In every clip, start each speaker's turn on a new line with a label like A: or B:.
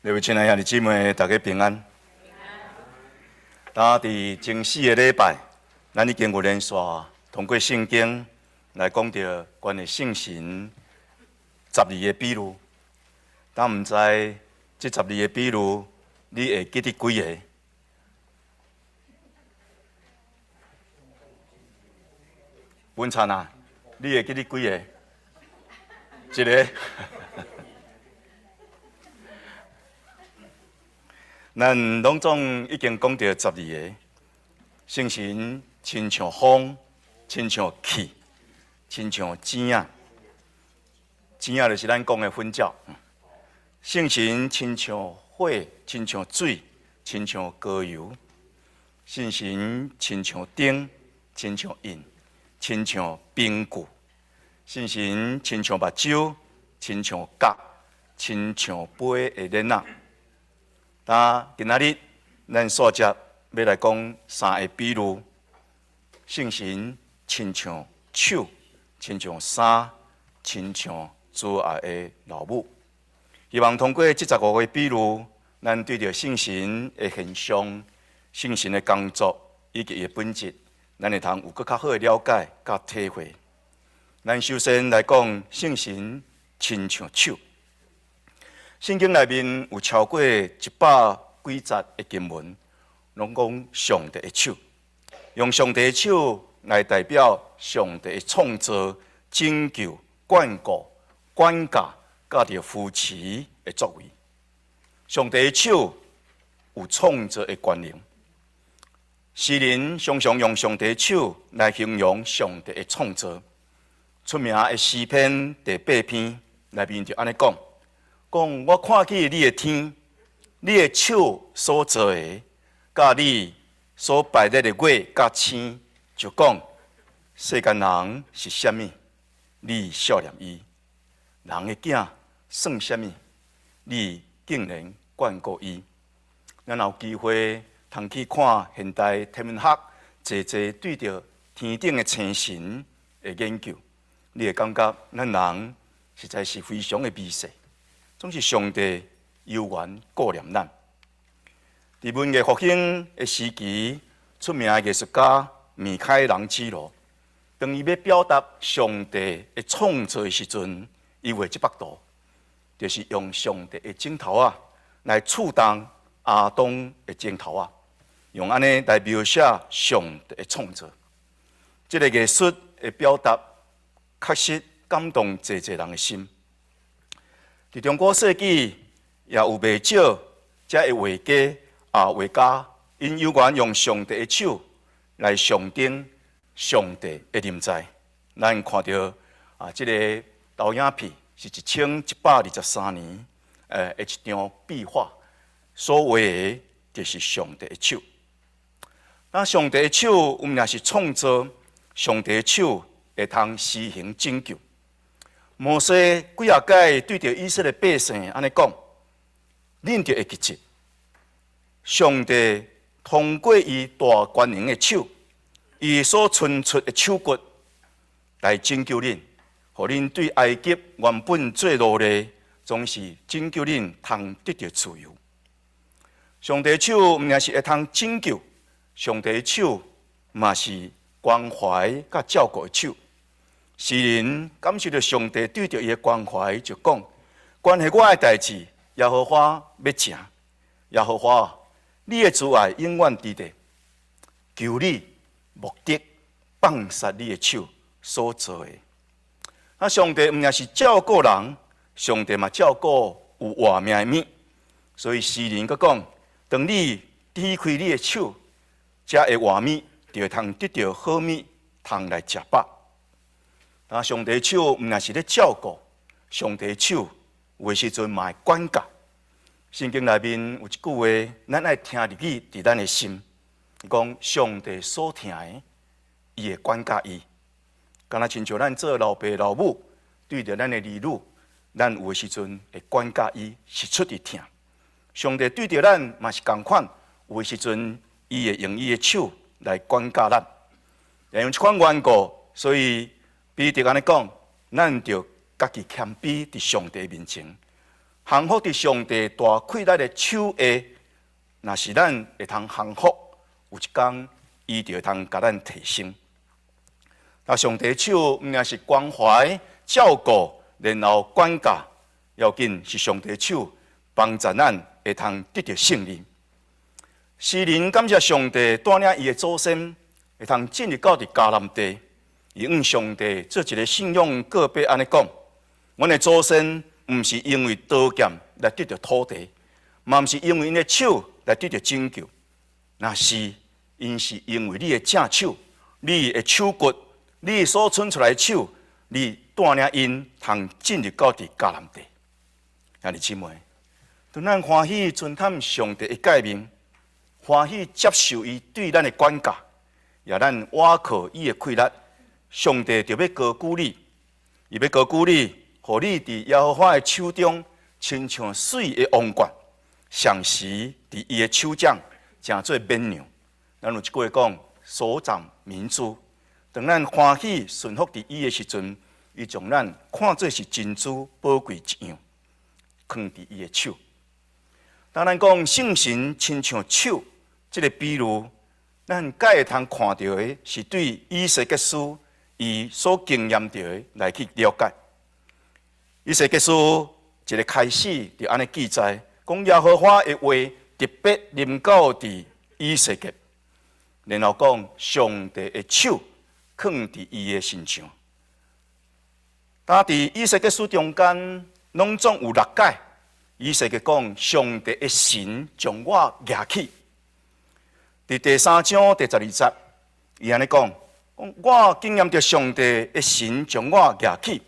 A: 各位親愛兄弟姊妹，大家平安。當佇前四个禮拜，咱已經有連續通過聖經來講著關於聖神十二个比喻。但毋知這十二个比喻，你會記得幾个？文燦啊，你會記得幾个？一个。咱攏總已經講著十二个，聖神親像風，親像氣，親像錢仔，錢仔就是咱講的粉鳥。聖神親像火，親像水，親像膏油。聖神親像燈，親像印，親像冰具。聖神親像目睭，親像角，親像杯的鏈仔。啊，今仔日咱煞接欲來講三个比喻。聖神親像手，親像衫，親像慈愛的老母。希望通過這15個比喻，咱對著聖神的現象、聖神的工作以及伊的本質，咱會通有閣較好的了解佮體會。咱首先來講聖神親像手。聖經內面有超過一百幾節的經文，攏講上帝的手，用上帝的手來代表上帝的創造、拯救、眷顧、管教、佮著扶持的作為。上帝的手有創造的權能，詩人常常用上帝的手來形容上帝的創造。出名的詩篇第八篇內面就按呢講。講我看見你的天，你的手所造的，佮你所排列的月佮星，就講世間人是啥物，你惜念伊；人的囝算啥物，你竟然眷顧伊。咱有機會通去看現代天文學，濟濟對著天頂的星辰的研究，你會感覺咱人實在是非常的微細。總是上帝猶原顧念咱。佇文藝復興的時期，出名的藝術家米開朗基羅，當伊欲表達上帝的創造的時陣，伊畫這幅圖，就是用上帝的指頭仔來觸動亞當的指頭仔，用按呢來描寫上帝的創造。這个藝術的表達，確實感動濟濟人的心。佇中古世紀，也有袂少遮的畫家啊畫家，𪜶猶原用上帝的手來象徵上帝的臨在。咱看著啊，這个投影片是1123年的一張壁畫，所畫的就是上帝的手。那上帝的手，毋但是創造，上帝的手會通施行拯救。摩西幾若擺對著以色列百姓按呢講，恁著會記得，上帝通過伊大權能的手，伊所伸出的手骨來拯救恁，予恁對埃及原本做奴隸，總是拯救恁通得著自由。上帝手毋但是會通拯救，上帝手嘛是關懷佮照顧的手。詩人感受著上帝對著伊的關懷，就講：關係我的代誌，耶和華欲成。耶和華，你的慈愛永遠佇咧。求你莫得放殺你的手所造的。啊，上帝毋但是照顧人，上帝嘛照顧有活命的物。所以詩人閣講：當你展開你的手，才會活物就會通得著好物，通來食飽。啊！上帝手毋但是咧照顧，上帝手有的時陣嘛會管教。聖經內面有一句話，咱愛聽入去佇咱的心。伊講上帝所疼的，伊會管教伊。敢若親像咱做老爸老母，對著咱的兒女，咱有的時陣會管教伊，是出佇疼。上帝對著咱嘛是仝款，有的時陣伊會用伊的手來管教咱。因為這款緣故，所以彼得按呢講，咱著家己謙卑佇上帝面前，降服佇上帝大氣力的手下，若是咱會通降服，有一工伊就會通共咱提升。那上帝手毋但是關懷、照顧，然後管教，要緊是上帝手幫助咱會通得著勝利。詩人感謝上帝帶領伊的祖先會通進入到佇迦南地，伊向上帝做一个信仰告白，按呢講：阮的祖先毋是因為刀劍來得著土地，嘛毋是因為𪜶的手來得著拯救，若是𪜶是因為你的正手，你的手骨，你所伸出來的手，你帶領𪜶通進入到佇迦南地。兄弟姊妹，當咱歡喜遵探上帝的誡命，歡喜接受伊對咱的管教，也咱倚靠伊的氣力，上帝就欲高舉你，伊欲高舉你，予你佇耶和華的手中，親像媠的王冠，常時佇伊的手掌，成做綿羊。咱有一句話講：手掌明珠。當咱歡喜順服佇伊的時陣，伊將咱看做是珍珠寶貴一樣，囥佇伊的手。當咱講聖神親像手，這个比喻，咱較會通看著的是對以西結書伊所經驗著的來去了解。以西結書一个開始就按呢記載，講耶和華的話特別臨到佇以西結，然後講上帝的手囥佇伊的身上。但佇以西結書中間，攏總有六擺，以西結講上帝的神將我舉起。佇第三章第十二節，伊按呢講：我經驗著上帝的神將我舉起，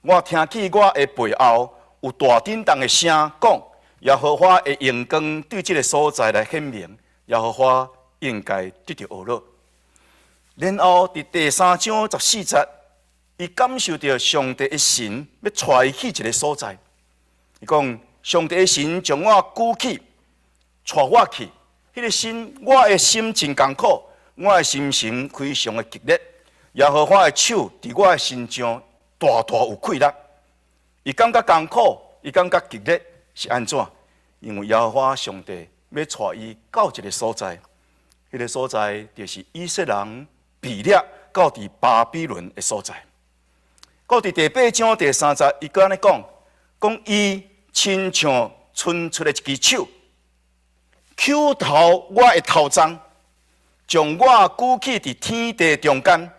A: 我聽見我的背後有大震動的聲，講耶和華的榮光對這个所在來顯明，耶和華應該得著呵咾。然後佇第三章十四節，伊感受著上帝的神欲帶伊去一个所在。伊講上帝的神將我舉起，帶我去。彼个心，我的心真艱苦，我的心情非常的激烈。耶和華的手佇我的身上大大有氣力。伊感覺艱苦，伊感覺激烈是按怎？因為耶和華上帝欲帶伊到一个所在，彼个所在就是以色列人被掠到佇巴比倫的所在。到佇第八章第三節，伊閣按呢講，講伊親像伸出來一支手，抾頭我的頭鬃，將我舉起佇天地中間，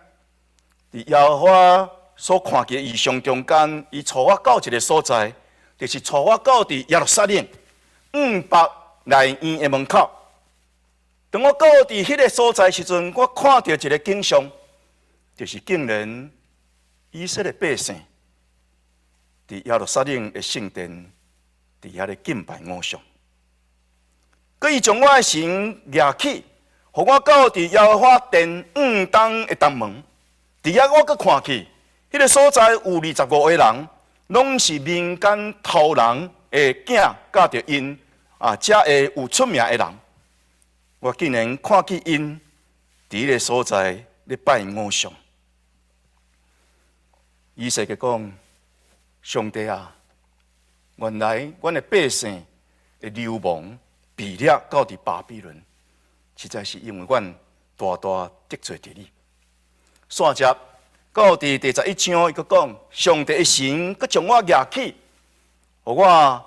A: 佇耶和華所看見異象中間，伊帶我到一个所在，就是帶我到佇耶路撒冷往北內院的門口。當我到佇彼个所在時陣，我看著一个景象，就是竟然以色列百姓佇耶路撒冷的聖殿，佇遐咧敬拜偶像。閣伊將我的神舉起，予我到佇耶和華殿往東的東門，佇遐我閣看去，彼个所在有25個人，攏是民間頭人的囝，佮著𪜶啊，遮的有出名的人。我竟然看見𪜶佇彼个所在咧拜偶像。以西結講：上帝啊，原來阮的百姓的流亡被掠到佇巴比倫，實在是因為阮大大得罪著你。煞接到佇第十一章，伊閣講上帝的神閣將我舉起，予我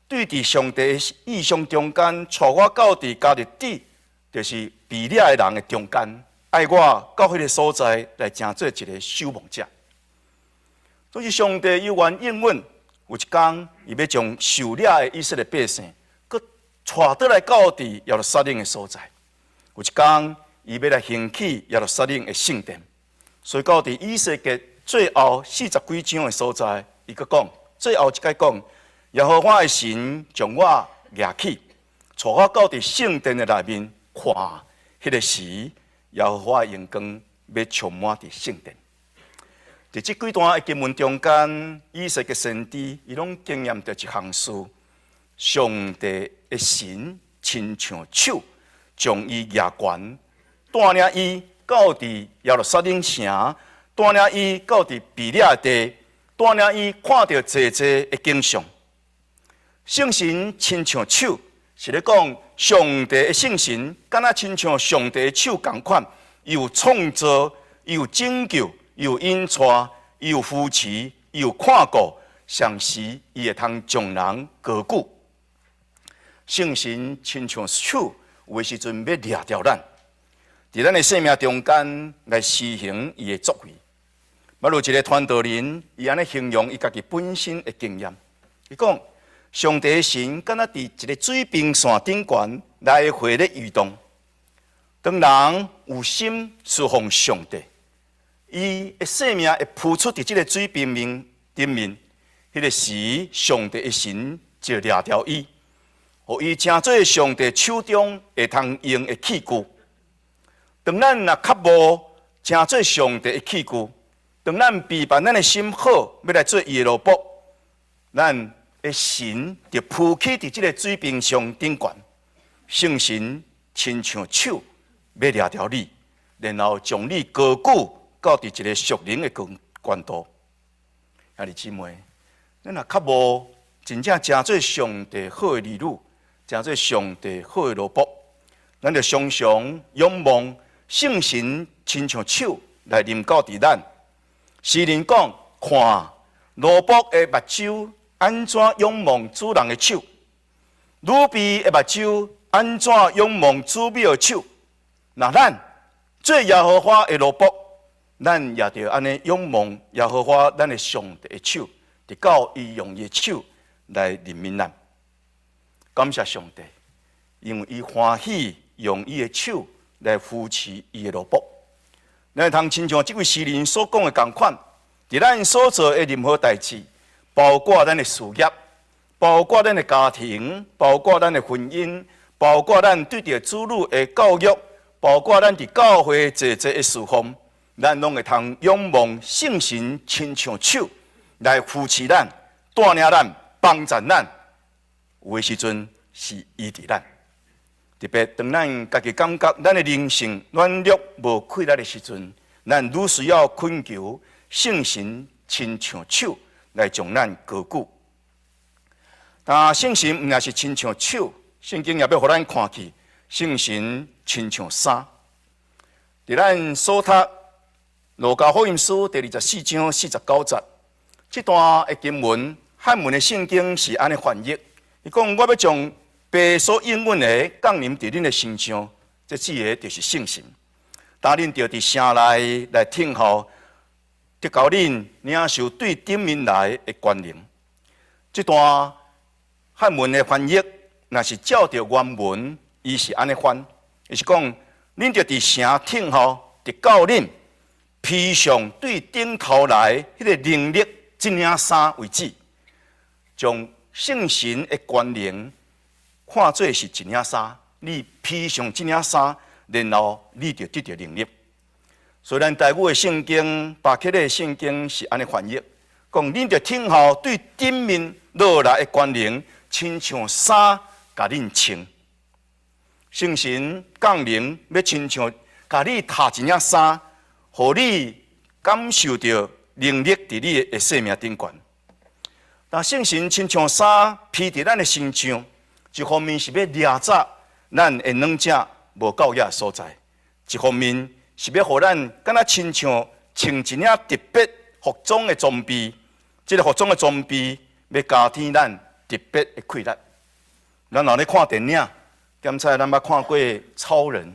A: 對佇上帝的異象中間，帶我到佇迦勒底，就是被掠的人的中間，愛我到彼个所在來成做一个守望者。總是上帝有願應允，有一工伊欲將受掠的以色列百姓，閣帶倒來到佇耶路撒冷的所在。有一工伊欲來興起耶路撒冷的聖殿。所以到佇以西結最後四十幾章的所在，伊閣講，最後一擺講，耶和華的神將我舉起，帶我到佇聖殿的內面看，彼个時耶和華的榮光欲充滿佇聖殿。佇這幾段的經文中間，以西結先知伊攏經驗著一項事：上帝的神親像手，將伊舉懸，帶領伊到佇耶路撒冷城，帶領伊到佇被掠的地，帶領伊看著濟濟的景象。聖神親像手，是咧講上帝的聖神，敢若親像上帝的手仝款，伊有創造，伊有拯救，伊有引帶，伊有扶持，伊有看顧，同時伊會通將人高舉。聖神親像手，有的時陣欲掠著咱，佇咱的生命中間來施行伊的作為。捌有一个傳道人，伊按呢形容伊家己本身的經驗。伊講，上帝的神敢若佇一个水平線頂懸來回咧移動。當人有心侍奉上帝，伊的生命會浮出佇這个水平面頂面。彼个時，上帝的神就掠著伊，予伊成做上帝手中會通用的器具。當咱若較無成做上帝的器具，當咱備辦咱的心好，欲來做伊的奴僕，咱的神就浮起佇這个水平上頂懸，聖神親像手欲掠著你，然後將你高舉到佇一个屬靈的高懸度。兄弟姊妹，咱若較無真正成做上帝好的兒女，成做上帝好的奴僕，咱就常常仰望聖神親像手來臨到佇咱。詩人講：看奴僕的目睭按怎仰望主人的手，女婢的目睭按怎仰望主母的手。若咱做耶和華的奴僕，咱也著按呢仰望耶和華咱的上帝的手，直到伊用伊的手來憐憫咱。感謝上帝，因為伊歡喜用伊的手來扶持伊的奴僕。咱會通親像這位詩人所講的仝款，佇咱所做的任何代誌，包括咱的事業，包括咱的家庭，包括咱的婚姻，包括咱對著子女的教育，包括咱佇教會濟濟的侍奉，咱攏會通仰望聖神親像手來扶持咱、帶領咱、幫助咱。有的時陣是醫治咱。特別當咱家己感覺咱的靈性軟弱無氣力的時陣，咱愈需要懇求聖神親像手來將咱高舉。但聖神毋但是親像手，聖經也欲予咱看見聖神親像衫。佇咱所讀路加福音書第24章49節，這段的經文，漢文的聖經是按呢翻譯。伊講，我欲將父所應允的降臨佇恁的身上，這指的就是聖神。但恁著佇城內來等候，直到恁領受對頂面來的權能。這段漢文的翻譯，若是照著原文，伊是按呢翻，伊是講，恁著佇城等候，直到恁披上對頂頭來彼个能力這領衫為止，將聖神的權能看做是一領衫，你披上這領衫，然後你就得著能力。雖然台語的聖經、巴克禮的聖經是按呢翻譯，講恁著等候對頂面落來的權能，親像衫共恁穿。聖神降臨，欲親像共你罩一領衫，予你感受著能力佇你的生命頂懸。但聖神親像衫披佇咱的身上，一方面是欲掠走咱的軟正無夠額的所在，一方面是欲予咱敢若親像穿一領特別服裝的裝備，這个服裝的裝備欲加添咱特別的氣力。咱若咧看電影，敢猜咱捌看過超人，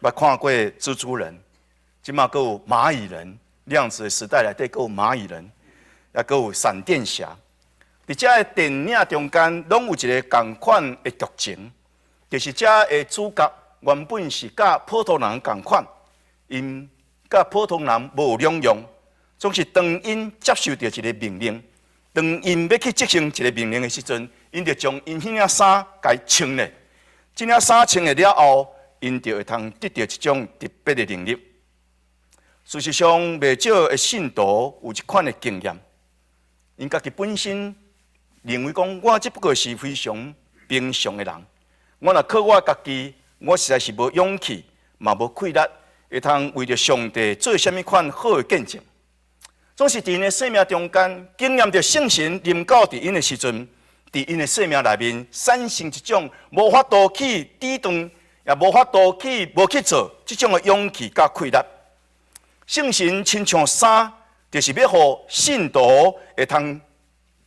A: 捌看過蜘蛛人，這馬閣有螞蟻人，量子時代內底閣有螞蟻人，抑閣有閃電俠。佇這个電影中間，攏有一个仝款的劇情，就是這个主角原本是佮普通人仝款，𪜶佮普通人無兩樣，總是當𪜶接受著一个命令，當𪜶欲去執行一个命令的時陣，𪜶就將𪜶彼領衫共穿咧。這領衫穿了了後，𪜶就會通得著一種特別的能力。事實上，袂少的信徒有這款的經驗，𪜶家己本身認為講，我只不過是非常平常的人，我若靠我家己，我實在是無勇氣，嘛無氣力，會通為著上帝做啥物款好的見證。總是佇𪜶的生命中間，經驗著聖神臨到佇𪜶的時陣，佇𪜶的生命內面產生一種無法度去抵擋，也無法度去無去做這種的勇氣佮氣力。聖神親像衫，就是欲予信徒會通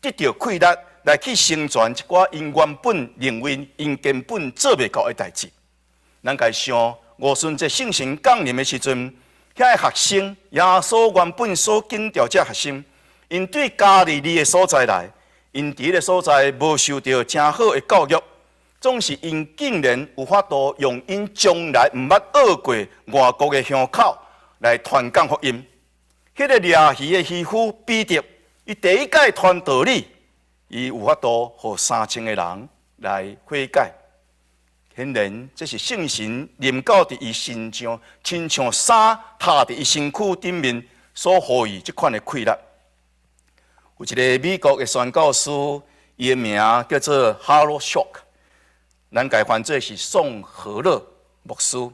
A: 得著氣力來去成全一寡𪜶原本認為𪜶根本做袂到的代誌。咱共想五旬節聖神降臨的時陣，遐个學生，耶穌原本所揀召這學生，𪜶對加利利的所在來，𪜶佇彼个所在無受著誠好的教育，總是𪜶竟然有法度用𪜶從來毋捌學過外國的鄉口來傳講福音。彼个掠魚的漁夫彼得，伊第一擺傳道理，伊有法度予3000個人來悔改。顯然，這是聖神臨到佇伊身上，親像衫罩佇伊身軀頂面所予伊這款的氣力。有一个美國的宣教師，伊的名叫做 Harold Shock，咱共翻做是宋和樂牧師。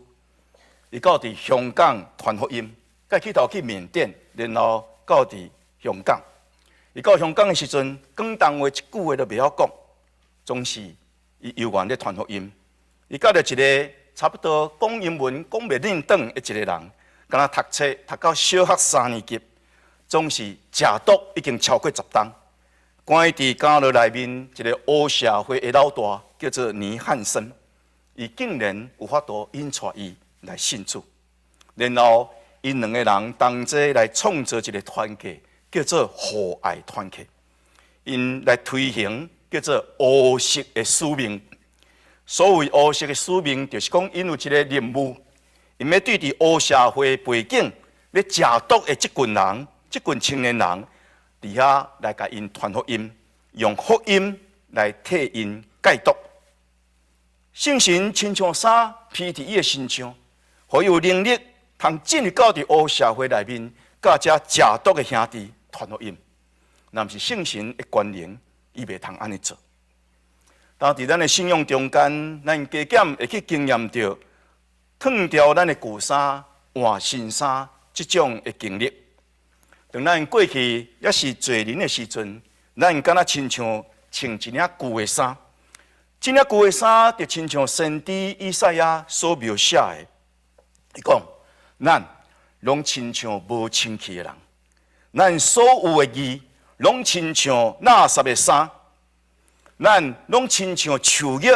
A: 伊到佇香港傳福音，佮起頭去緬甸，然後到佇香港。伊到香港的時陣，廣東話一句話都袂曉講，總是伊猶原咧傳福音。伊佮著一个差不多講英文講袂輪轉的一个人，敢若讀冊讀到小學三年級，總是食毒已經超過10冬。關佇監獄內面一个黑社會的老大叫做倪漢森，伊竟然有法度引帶伊來信主，然後𪜶兩个人同齊來創造一个團體，叫做互愛團體。𪜶來推行叫做烏色的使命。所謂烏色的使命，就是講𪜶有一个任務，𪜶欲對佇黑社會背景咧食毒的這群人、這群青年人，佇遐來共𪜶傳福音，用福音來替𪜶戒毒。聖神親像衫披佇伊的身上，予伊有能力通進入到佇黑社會內面，佮遮食毒的兄弟傳福音。若毋是聖神的權能，伊袂通按呢做。當佇咱的信仰中間，咱加減會去經驗著脫掉咱的舊衫換新衫這種的經歷。當咱過去猶是罪人的時陣，咱敢若親像穿一領舊的衫，這領舊的衫就親像先知以賽亞所描寫的。伊講，咱攏親像無清氣的人，咱所有的義攏親像垃圾的衫。咱攏親像樹葉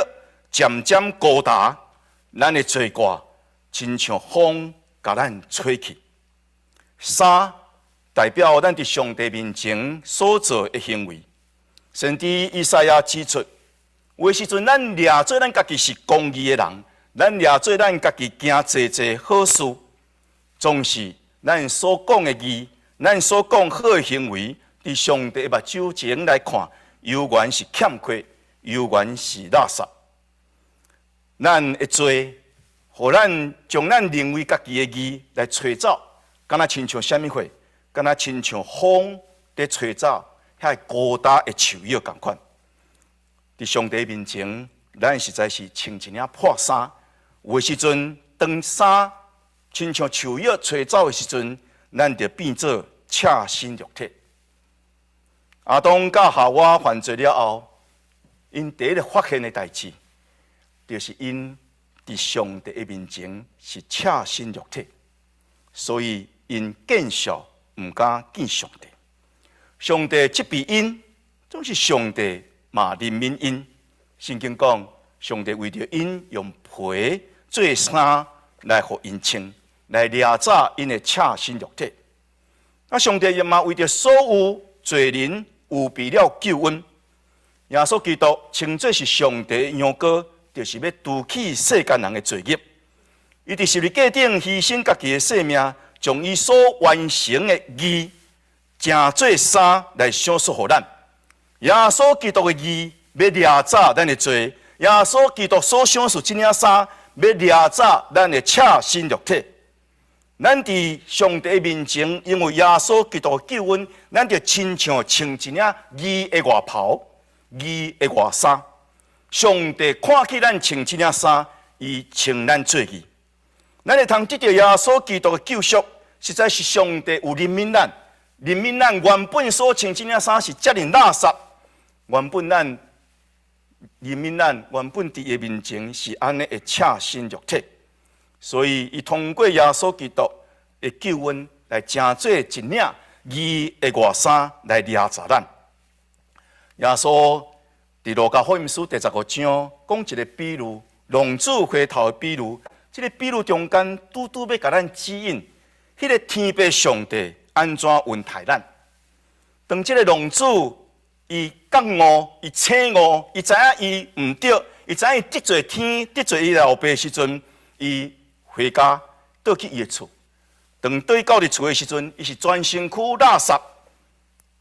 A: 漸漸高焦，咱的罪過親像風共咱吹去。衫代表咱佇上帝面前所做的行為。先知以賽亞指出，有的時陣咱掠做咱家己是公義的人，咱掠做咱家己行濟濟好事，總是咱所講的義，咱所講好的行為，佇上帝的目睭前來看，猶原是欠缺，猶原是垃圾。咱的罪，予咱將咱認為家己的義來吹走，敢若親像啥物貨？敢若親像風佇吹走遐孤焦的樹葉仝款。佇上帝面前，咱實在是穿一領破衫。有的時陣，當衫親像樹葉吹走的時陣，咱就變做赤身肉體。亞當佮夏娃犯罪了後，𪜶第一个發現的代誌，就是𪜶佇上帝的面前是赤身肉體，所以𪜶見笑毋敢見上帝。上帝責備𪜶，總是上帝嘛憐憫𪜶。聖經講，上帝為著𪜶用皮做衫來予𪜶穿，來掠走𪜶的赤身肉體。啊，上帝也嘛為著所有罪人預備了救恩。耶穌基督稱做是上帝的羊羔，就是欲除去世間人的罪孽。伊佇十字架頂犧牲家己的性命，將伊所完成的義，成做衫來賞賜予咱。耶穌基督的義欲掠走咱的罪，耶穌基督所賞賜這領衫，欲掠走咱的赤身肉體。咱佇上帝面前，因為耶穌基督的救恩，咱就親像穿一領義的外袍、義的外衫。上帝看起咱穿這領衫，伊稱咱做義。咱會通得著耶穌基督的救贖，實在是上帝有憐憫咱，憐憫咱原本所穿這領衫是遮爾垃圾，原本咱憐憫咱原本佇伊面前是按呢的赤身肉體，所以伊通過耶穌基督的救恩來成做一領義的外衫來掠紮咱。耶穌佇路加福音書第15章講一个比喻，浪子回頭的比喻。這个比喻中間拄拄欲共咱指引，彼个天父上帝按怎恩待咱。當這个浪子伊覺悟，伊醒悟，伊知影伊毋對，伊知影伊得罪天、得罪伊老爸時陣，伊回家倒去伊的厝。當倒到佇厝的時陣，伊是全身軀垃圾。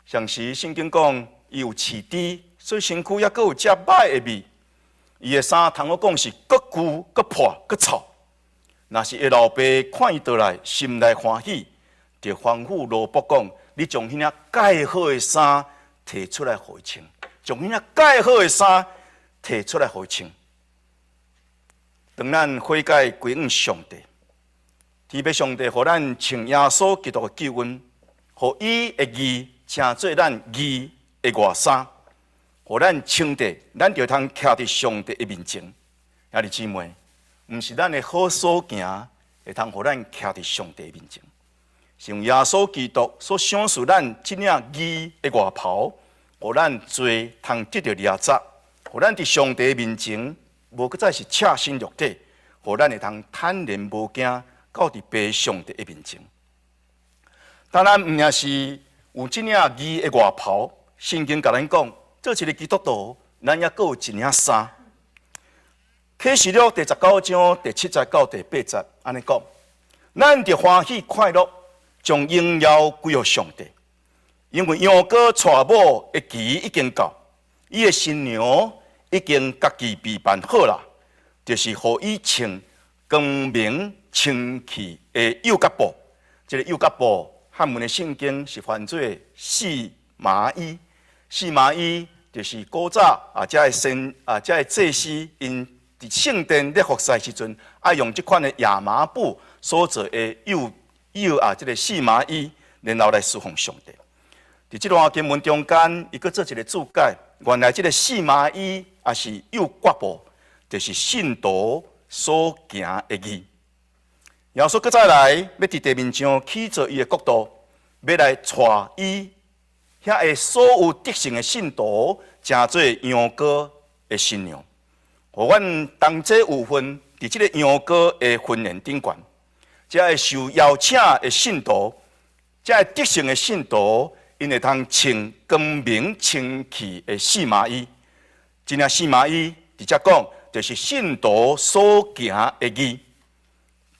A: 像是聖經講，伊有飼豬，所以身軀猶閣有遮歹的味。伊的衫通好講是閣舊、閣破、閣臭。若是伊老爸看伊倒來，心內歡喜，就吩咐奴僕講：你將彼領蓋好的衫提出來予伊穿，將彼領蓋好的衫提出來予伊穿。當咱悔改歸向上帝，天父上帝予咱穿耶穌基督的救恩，予伊的義成做咱義的外衫，予咱穿著，咱就通徛佇上帝的面前。兄弟姊妹，毋是咱的好所行，會通予咱徛佇上帝面前，是用耶穌基督所賞賜咱這領義的外袍，予咱罪通得著掠紮，予咱佇上帝面前無閣再是赤身肉體，予咱會通坦然無驚到佇父上帝的面前。當然，毋但是有這領義的外袍，聖經共咱講，做一个基督徒，咱猶閣有一領衫。啟示錄第19章第7節到第8節，按呢講，咱著歡喜快樂，將榮耀歸予上帝，因為羊羔娶某的期已經到，伊的新娘已經家己備辦好啦，就是予伊穿光明清氣的幼角布。這个幼角布，漢文的聖經是翻做細麻衣，細麻衣就是古早啊，這个先啊，這个祭司𪜶佇聖殿咧服侍時陣，愛用這款的亞麻布所做的幼幼啊，這个細麻衣，然後來侍奉上帝。佇這段經文中間，伊閣做一个注解，原來這个細麻衣抑是幼角布，就是信徒所行的義。耶穌閣再來，欲佇地面上起造伊的國度，欲來帶伊遐个所有得勝的信徒，成做羊羔的新娘，予阮同齊有份佇這个羊羔的婚宴頂懸。這个受邀請的信徒，這个得勝的信徒，𪜶會通穿光明清氣的細麻衣。這領細麻衣，直接講就是信徒所行的義。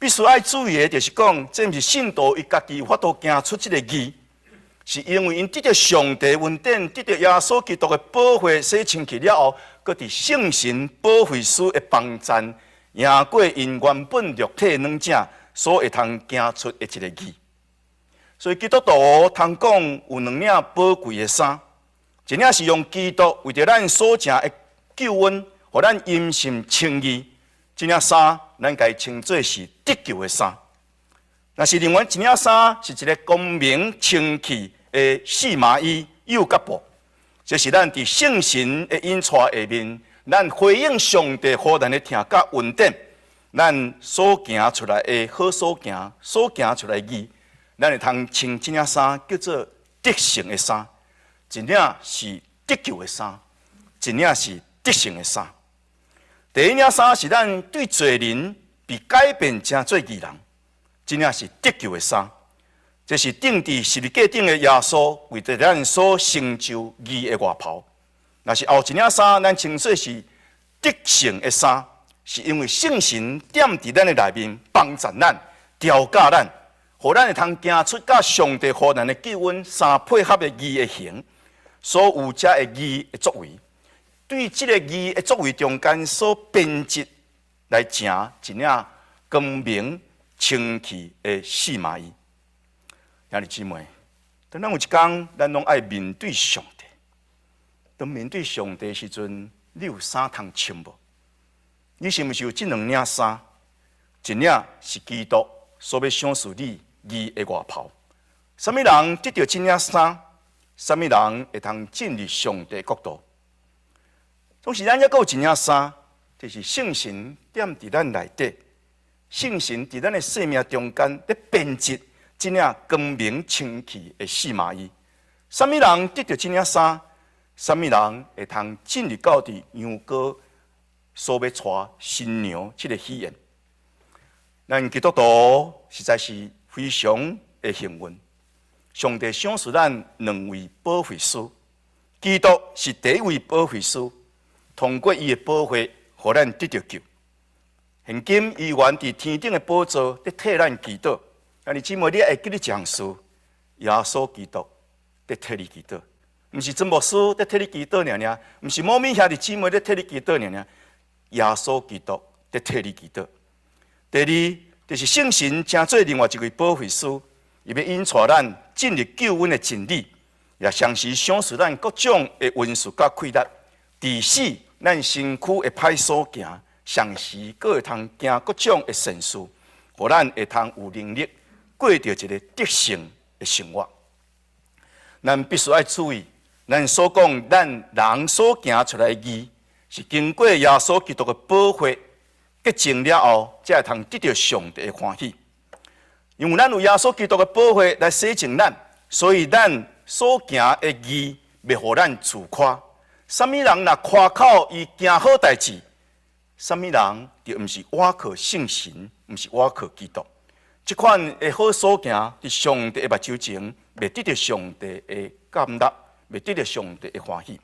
A: 必須愛注意的，就是講，這毋是信徒伊家己有法度行出這个義，是因為𪜶得著上帝恩典，得著耶穌基督的寶血洗清氣了後，閣佇聖神保惠師的幫贊，贏過𪜶原本肉體軟正所會通行出的一个義。所以基督徒通講有兩領寶貴的衫，一領是用基督為著咱所成的救恩，予咱因信稱義。這領衫，咱共伊稱做是得救的衫。若是另外一領衫，是一个光明清氣的細麻衣幼角布，這是咱佇聖神的引帶下面，咱回應上帝予咱的疼佮恩典，咱所行出來的好所行，所行出來的義，咱會通穿這領衫叫做得勝的衫。一領是得救的衫，一領是得勝的衫。第一領衫是咱對罪人被改變成做義人，這領是得救的衫。這是釘佇十字架頂的耶穌為著咱所成就義的外袍。若是後一領衫，咱稱做是得勝的衫，是因為聖神踮佇咱的內面幫助咱、調教咱，予咱會通行出佮上帝予咱的救恩相配合的義的行，所有這个義的作為。對這个義的作為中間所編織來成一領光明清氣的細麻衣。兄弟姊妹，當咱有一工，咱攏愛面對上帝。當面對上帝時陣，你有衫通穿無？你是毋是有這兩領衫？一領是基督所欲賞賜你義的外袍。啥物人得著這領衫？啥物人會通進入上帝國度？總是咱猶閣有一領衫，就是聖神踮佇咱內底，聖神佇咱的生命中間咧編織這領光明清氣的細麻衣。啥物人得著這領衫，啥物人會通進入到佇羊羔所欲娶新娘這个喜宴。咱基督徒實在是非常的幸運，上帝賞賜咱兩位保惠師，基督是第一位保惠師，通過伊的寶血，予咱得著救。現今伊懸佇天頂的寶座，佇替咱祈禱。兄弟姊妹，你會記得一項事：耶穌基督佇替你祈禱，毋是曾牧師佇替你祈禱爾爾，毋是某物兄弟姊妹佇替你祈禱爾爾，耶穌基督佇替你祈禱。第二，就是聖神成做另外一位保惠師，伊欲引帶咱進入救恩的真理，也同時賞賜咱各種的恩賜佮氣力。致使咱身軀會歹所行，同時閣會通行各種的善事，予咱會通有能力過著一个得勝的生活。咱必須愛注意，咱所講咱人所行出來的義，是經過耶穌基督的寶血潔淨了後，才會通得著上帝的歡喜。因為咱有耶穌基督的寶血來洗淨咱，所以咱所行的義袂予咱自誇。啥物人若誇口伊行好代誌，啥物人就毋是倚靠聖神，毋是倚靠基督。這款的好所行，佇上帝的目睭前，袂得著上帝的接納，袂得著上帝的歡喜。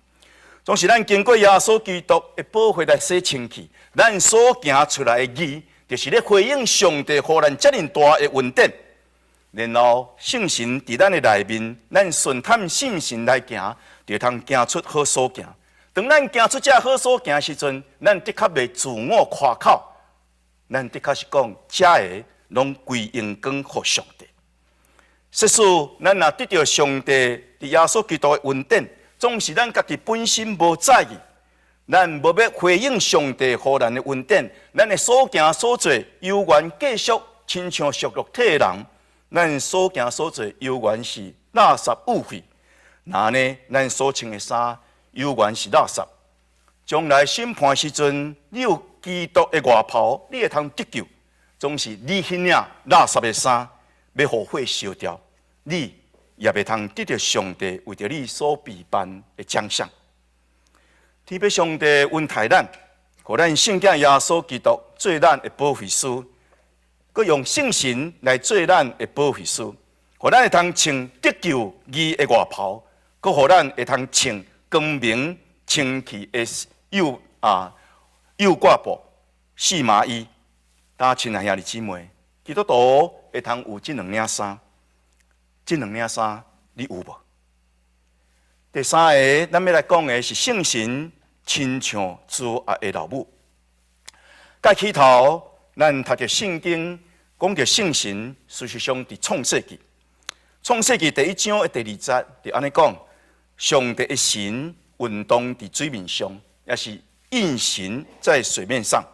A: 總是咱經過耶穌基督的寶血來洗清氣，咱所行出來的義，就是咧回應上帝予咱遮爾大的恩典。然後聖神佇咱的內面，咱順探聖神來行，就通行出好所行。當咱行出這好所行的時陣，咱的確袂自我誇口，咱的確是講這个攏歸榮光予上帝。設使咱若得著上帝佇耶穌基督的恩典，總是咱家己本身無在意，咱無欲回應上帝予咱的恩典，咱的所行所做，猶原繼續親像屬肉體的人，咱所行所做猶原是垃圾污穢。那呢，咱所穿的衫猶原是垃圾。將來審判時陣，你有基督的外袍，你會通得救。總是你彼領垃圾的衫，欲予火燒掉，你也袂通得著上帝為著你所備辦的獎賞。天父上帝恩待咱，予咱聖子耶穌基督做咱的保惠師，閣用聖神來做咱的保惠師，予咱會通穿得救義的外袍，閣予咱會通穿光明清氣的右啊右褂布細麻衣。但親愛兄弟姊妹，基督徒會通有這兩領衫，這兩領衫你有無？第三个，咱欲來講的是聖神親像茱仔的老母。蓋起頭，咱讀著聖經，講著聖神，事實上佇創世記，創世記第一章的第二節就按呢講：上帝的神運動佇水面上，抑是運行在水面上。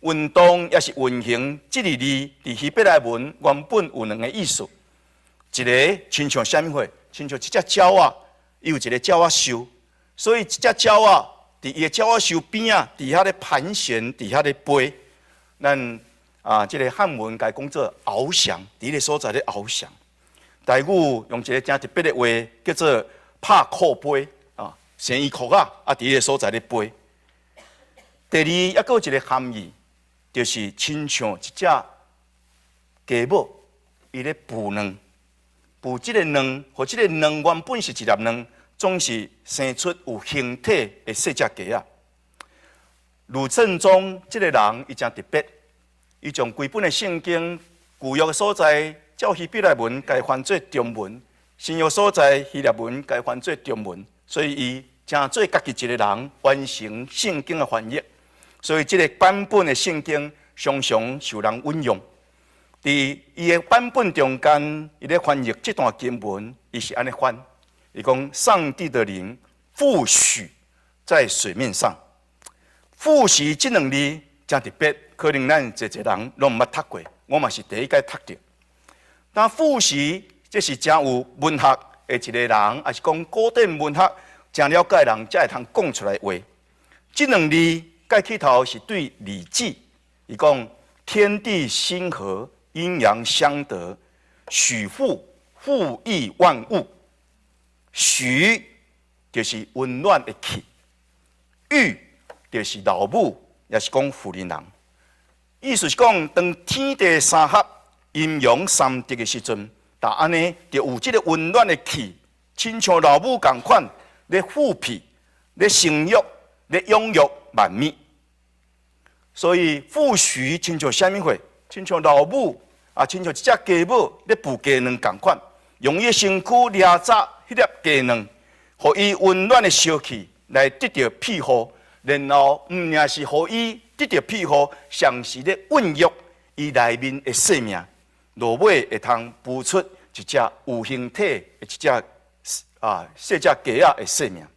A: 運動抑是運行，這个字佇希伯來文原本有兩个意思，一个親像啥物貨？親像一隻鳥仔，伊有一个鳥仔獸，所以這隻鳥仔佇伊的鳥仔獸邊仔，佇遐咧盤旋，佇遐咧飛。咱啊，這个漢文共伊講做翱翔，佇彼个所在咧翱翔。台語用一个誠特別的話，叫做拍褲飛啊，生伊褲仔啊，佇彼个所在咧飛。第二，猶閣有一个含義，就是親像一隻雞母，伊咧孵卵，孵這个卵，予這个卵原本是一粒卵，總是生出有形體的細隻雞仔。呂振中這个人，伊誠特別，伊將規本的聖經舊約的所在，照希伯來文共伊翻做中文；新約所在希臘文共伊翻做中文，所以伊成做家己一个人完成聖經的翻譯。所以這个版本的聖經常常受人引用。佇伊的版本中間，伊咧翻譯這段經文，伊是按呢翻：伊講上帝的靈覆許在水面上。覆許這兩字誠特別，可能咱濟濟人攏毋捌讀過，我嘛是第一擺讀著。但傅許這是誠有文學的一个人，抑是講古典文學誠了解的人，才會通講出來的話。這兩字蓋起頭是對《禮記》，伊講天地心和，陰陽相得，煦復復育萬物。煦就是溫暖的氣，育就是老母，也是講婦人人。意思是講，當天地三合、陰陽三得的時陣，就按呢就有這个溫暖的氣，親像老母仝款，咧撫庇、咧生育、咧養育萬物。所以父煦親像啥物貨？親像老母啊，親像一隻雞母咧孵雞卵仝款，用伊的身軀掠紮彼粒雞卵，予伊溫暖的燒氣來得著庇護，然後毋爾是予伊得著庇護，上是咧孕育伊內面的生命，落尾會通孵出一隻有形體的一隻啊細隻雞仔的生命。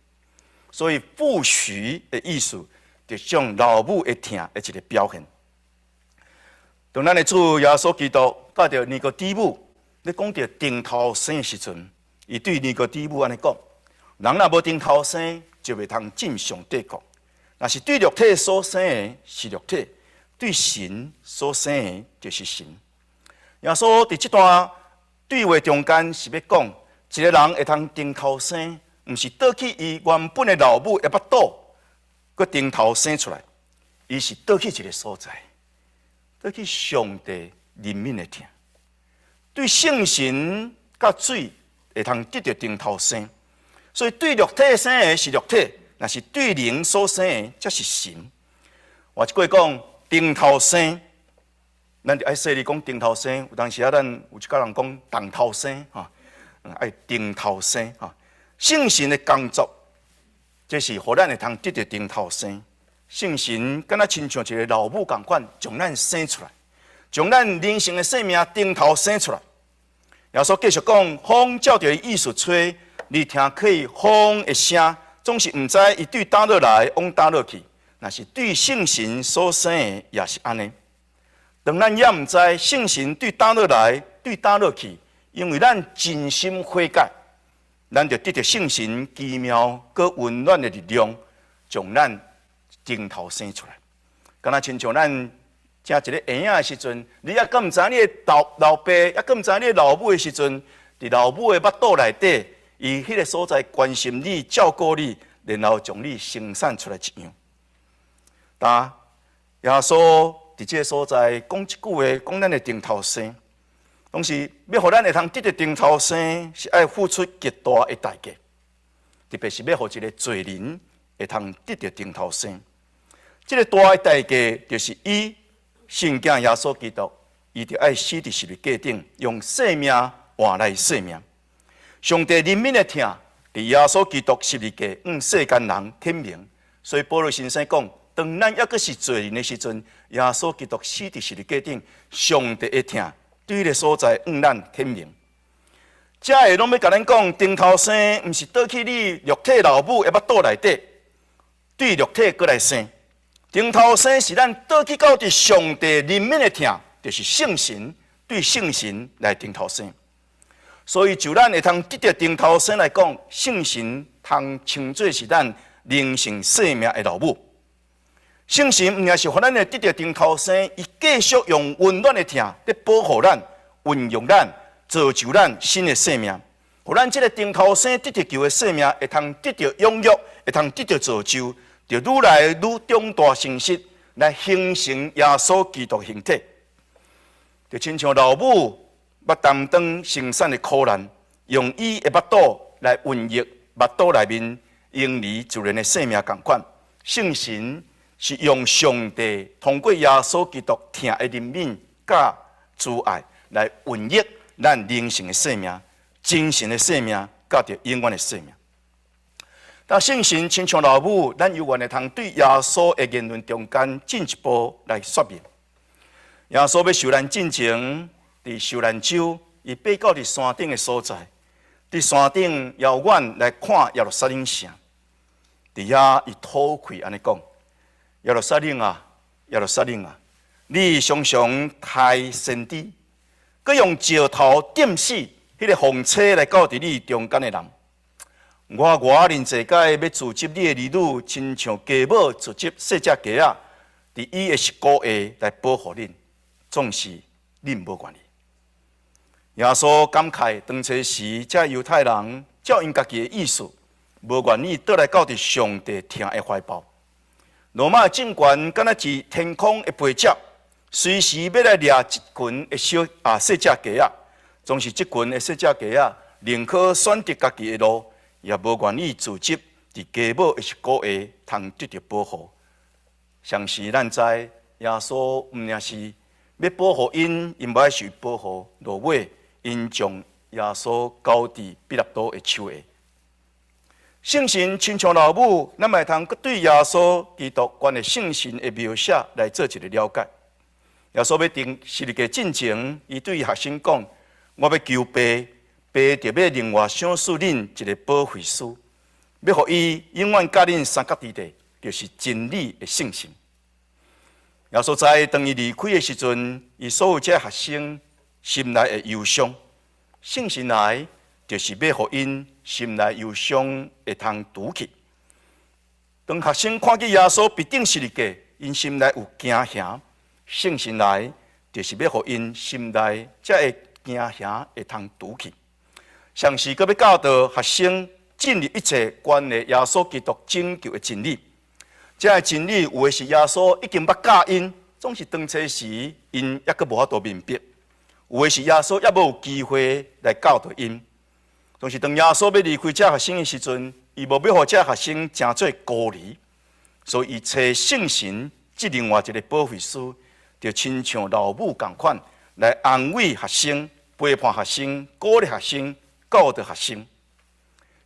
A: 所以父煦的意思，就像老母的疼的一个表現。當咱的主耶穌基督佮著尼哥底母咧講著重頭生的時陣，伊對尼哥底母按呢講：人若無重頭生，就袂通進上帝國。若是對肉體所生的是肉體，對神所生的就是神。耶穌佇這段對話中間是欲講，一个人會通重頭生，毋是倒去伊原本的老母的腹肚，閣重頭生出來，伊是倒去一个所在，倒去上帝憐憫的疼，對聖神佮水會通得著重頭生，所以對肉體生的是肉體，若是對靈所生的才是神。換一句講，重頭生，咱就愛細膩講重頭生，有當時啊，咱有一寡人講重頭生吼，愛重頭生吼。聖神的工作，這是予咱會通得著重頭生。聖神敢若親像一个老母仝款，將咱生出來，將咱靈性的生命重頭生出來。耶穌繼續講，風照著伊意思吹，你聽起風的聲，總是毋知伊對佗落來，往佗落去。若是對聖神所生的，也是按呢。當咱猶毋知聖神對佗落來，對佗落去，因為咱真心悔改，咱就得著聖神奇妙閣溫暖的力量，將咱重頭生出來。敢若親像咱正一个嬰仔的時陣，你猶閣毋知你的老老爸，猶閣毋知你的老母的時陣，佇老母的腹肚內底，伊彼个所在關心你、照顧你，然後將你生產出來一樣。但耶穌佇這个所在講這句話，講咱的重頭生，當時欲予咱會通得著重頭生，是愛付出極大的代價，特別是欲予一个罪人會通得著重頭生。這个大的代價，就是伊聖子耶穌基督，伊就愛死佇十字架頂，用生命換來生命。上帝憐憫的疼，佇耶穌基督十字架，向世間人顯明。所以保祿先生講，當咱猶閣是罪人的時陣，耶穌基督死佇十字架頂，上帝的疼對彼个所在向咱顯明。這个攏欲共咱講，重頭生毋是倒去你肉體老母的腹肚內底，對肉體閣來生。重頭生是咱倒去到佇上帝憐憫的疼，就是聖神對聖神來重頭生。所以就咱會通得著重頭生來講，聖神通稱做是咱靈性生命的老母。聖神毋爾是予咱會得著重頭生，伊繼續用溫暖的疼咧保護咱、孕育咱、造就咱新的生命，予咱這个重頭生得著救的生命會通得著養育，會通得著造就，就愈來愈長大成熟，來形成耶穌基督形體。就親像老母欲擔當生產的苦難，用伊的腹肚來孕育腹肚內面嬰兒自然的生命仝款，聖神是用上帝通過耶穌基督疼的憐憫佮慈愛來孕育咱靈性的生命、精神的生命，佮著永遠的生命。但聖神親像老母，咱猶原會通對耶穌的言論中間進一步來說明。耶穌欲受難進前，佇受難週，伊爬到佇山頂的所在，佇山頂遙遠來看耶路撒冷城，佇遐伊吐氣按呢講：耶路撒冷啊，耶路撒冷啊，你常常刣先知，閣用石頭掟死彼个奉差來到佇你中間的人。我偌恁濟擺欲召集你的兒女，親像雞母召集細隻雞仔，佇伊的翼骨下來保護恁，總是恁無願意。耶穌感慨當初時，這猶太人照𪜶家己的意思，無願意倒來到佇上帝疼的懷抱。羅馬政權敢若是天空的飛鳥，隨時欲來掠這群的小啊細隻雞仔，總是這群的細隻雞仔，寧可選擇家己的路，也無願意聚集佇雞母的翼骨下，通得著保護。相時咱知耶穌毋爾是欲保護𪜶，𪜶無愛受保護，落尾𪜶將耶穌交佇彼拉多的手下。聖神親像老母，咱嘛會通閣對耶穌基督關於聖神的描寫來做一个了解。耶穌欲釘十字架進前，伊對學生講：我欲求爸，爸就欲另外賞賜恁一个保惠師，欲予伊永遠佮恁相佮佇咧，就是真理的聖神。耶穌知當伊離開的時陣，伊所有這學生心內會憂傷。聖神來，就是欲予𪜶心內憂傷會通除去。當學生看見耶穌被釘十字架，𪜶心內有驚嚇。聖神來，就是欲予𪜶心內這个驚嚇會通除去。同時，閣欲教導學生進入一切關於耶穌基督拯救的真理。這个真理有的是耶穌已經捌教𪜶，總是當初時𪜶猶閣無法度明白；有的是耶穌猶無有機會來教導𪜶。總是當耶穌欲離開這學生的時陣，伊無欲予這學生成做孤兒，所以伊差聖神這另外一个保惠師，就親像老母仝款來安慰學生、陪伴學生、鼓勵學生、教導學生。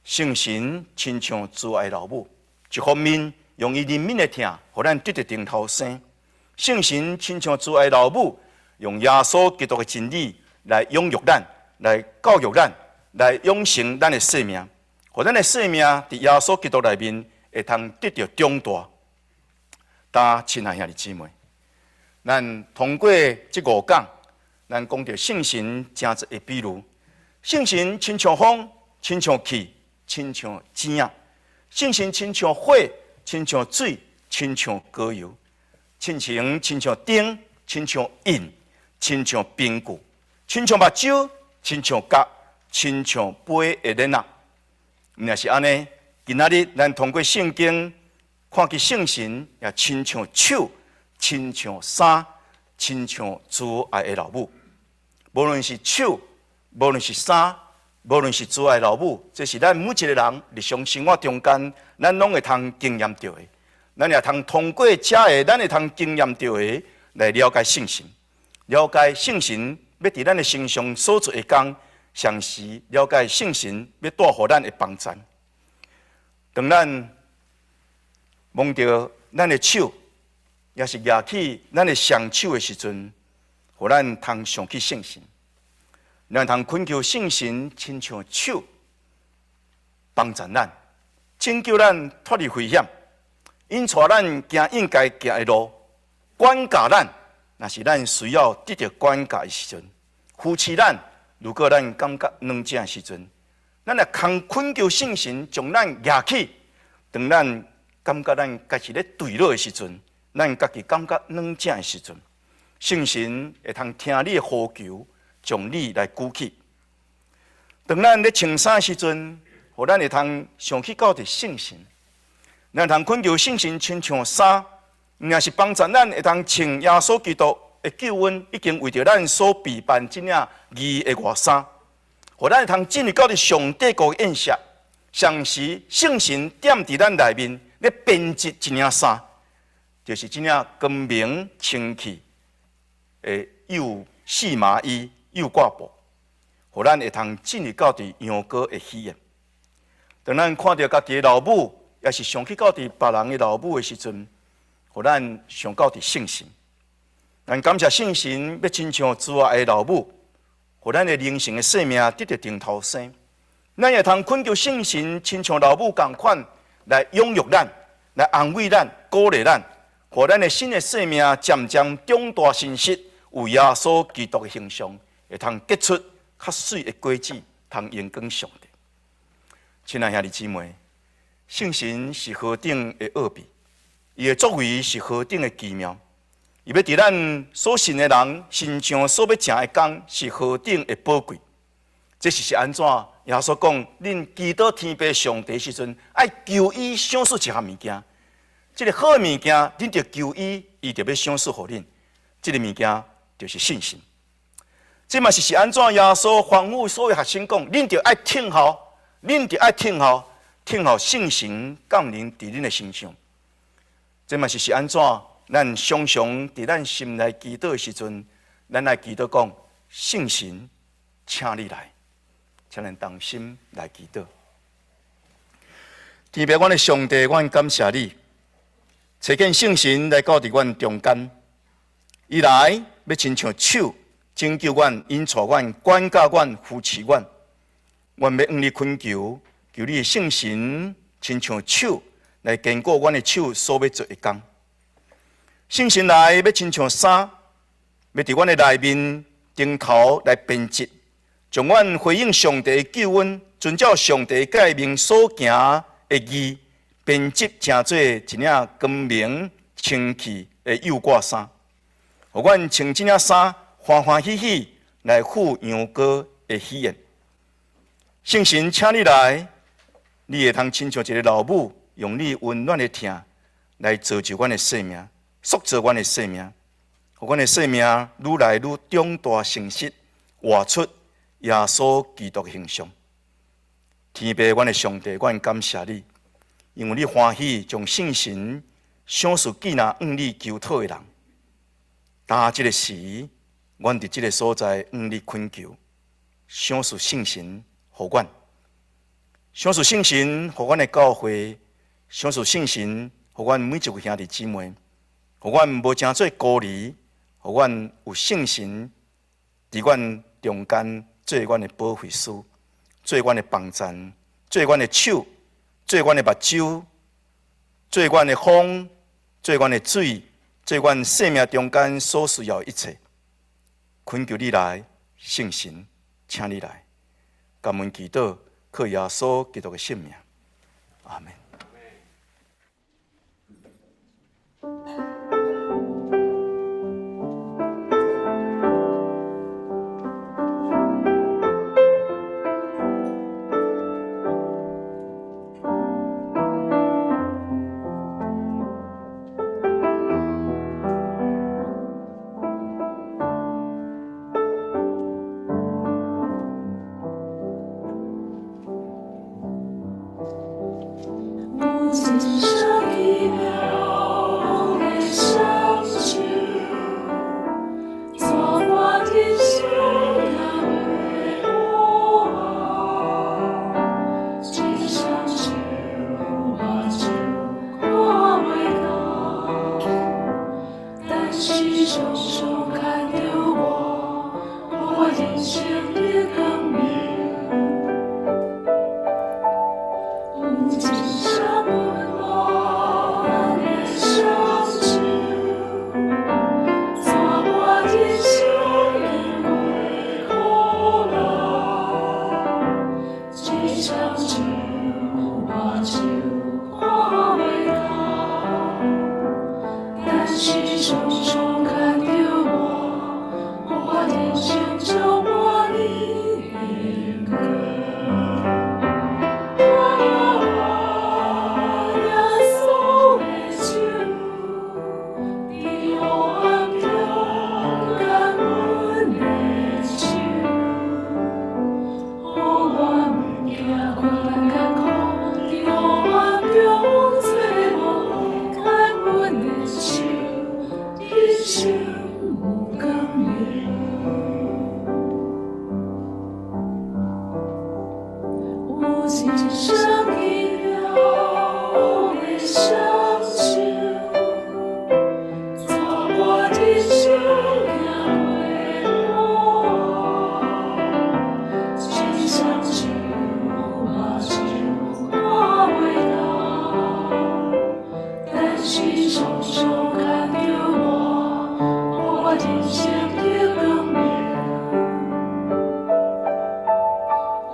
A: 聖神親像慈愛老母，一方面用伊憐憫的疼，予咱得著重頭生；聖神親像慈愛老母，用耶穌基督的真理來養育咱，來教育咱，來養成咱的生命，予咱的生命佇耶穌基督內面會通得著長大。但親愛兄弟姊妹，咱通過這五講，咱講著聖神誠濟的比喻，聖神親像風，親像氣，親像錢仔；聖神親像火，親像水，親像膏油；親像親像燈，親像印，親像憑據，親像目睭，親像角，親像杯的鏈仔。毋爾是按呢，今仔日咱通過聖經看見聖神也親像手，親像衫，親像慈愛的老母。無論是手，無論是衫，無論是慈愛老母，這是咱每一個人日常生活中間，咱攏會通經驗著的。咱也通通過這个，咱會通經驗著的來了解聖神，了解聖神欲佇咱的身上所做的工，同時了解聖神欲帶予咱的幫贊。當咱摸著咱的手，抑是舉起咱的雙手的時陣，予咱通想起聖神，咱通懇求聖神親像手幫贊咱，拯救咱脫離危險，引帶咱行應該行的路，管教咱，若是咱需要得著管教的時陣，扶持咱。如果咱感覺軟弱的時陣，咱來通懇求聖神將咱舉起。當咱感覺咱家己咧墜落的時陣，咱家己感覺軟弱的時陣，聖神會通聽你的呼求，將你來舉起。當咱咧穿衫的時陣，予咱會通想起到佇聖神，咱通懇求聖神親像衫，毋爾是幫助咱會通穿耶穌基督的救恩已經為著咱所備辦這領義的外衫，予咱會通進入到佇上帝國的宴席。同時聖神踮佇咱內面咧編織一領衫，就是這領光明清氣的幼細麻衣、幼掛布，予咱會通進入到佇羊羔的喜宴。當咱看著家己的老母，抑是想起到佇別人的老母的時陣，予咱想到佇聖神。咱感謝聖神，欲親像慈愛的老母，予咱的靈性的生命得著重頭生。咱也通懇求聖神，親像老母仝款來養育咱，來安慰咱、鼓勵咱，予咱的新的生命漸漸長大成熟，有耶穌基督的形象，會通結出較媠的果子，通榮光上帝。親愛兄弟姊妹，聖神是何等的奧秘，伊的作為是何等的奇妙。伊欲佇咱所信的人身上所欲成的工是何等的寶貴。這是按怎？耶穌講，恁祈禱天父上帝時陣，愛求伊賞賜一項物件。這个好物件，恁著求伊，伊就欲賞賜予恁。這个物件就是信心。這嘛是按怎？耶穌吩咐所有學生講，恁著愛等候，恁著愛等候，等候聖神降臨佇恁的身上。這嘛是按怎？咱常常佇咱心內祈禱的時陣，咱來祈禱講，聖神，請你來，請咱同心來祈禱。天父，阮的上帝，阮感謝你，差遣聖神來到佇阮中間，伊來欲親像手拯救阮、引帶阮、管教阮、扶持阮。阮欲向你懇求，求你的聖神親像手來堅固阮的手所欲做的工。聖神來欲親像紗，欲佇阮的內面頂頭來編織，將阮回應上帝的救恩，遵照上帝誡命所行的義，編織成做一領光明清氣的幼掛衫，予阮穿這領衫，歡歡喜喜來赴羊羔的喜宴。聖神，請你來，你會通親像一个老母，用你溫暖的疼來造就阮的生命，塑造阮的生命，予阮的生命愈來愈長大成熟，活出耶穌基督的形象。天父，阮的上帝，阮感謝你，因為你歡喜將聖神賞賜給若向你求討的人。當這个時，阮佇這个所在向你懇求，賞賜聖神予阮，賞賜聖神予阮的教會，賞賜聖神予阮每一位兄弟姊妹，予阮無成做孤兒，予阮有聖神佇阮中間做阮的保惠師，做阮的幫贊，做阮的手，做阮的目睭，做阮的風，做阮的水，做阮生命中間所需要的一切。懇求你來，聖神，請你來，感恩祈禱，靠耶穌基督的聖名，阿們。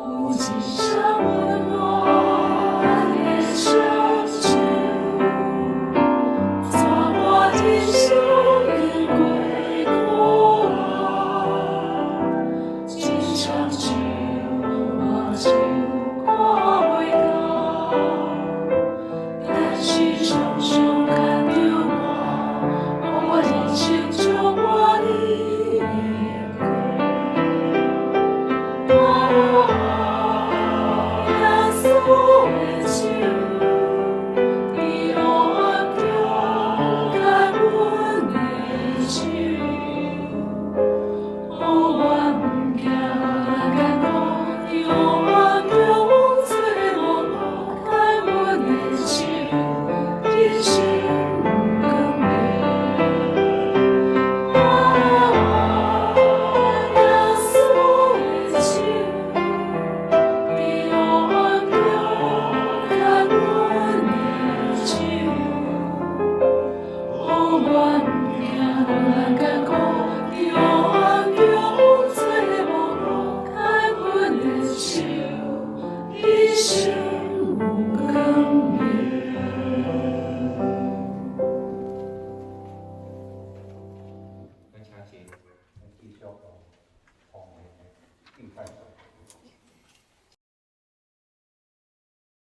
B: 有一双温暖。敬拜。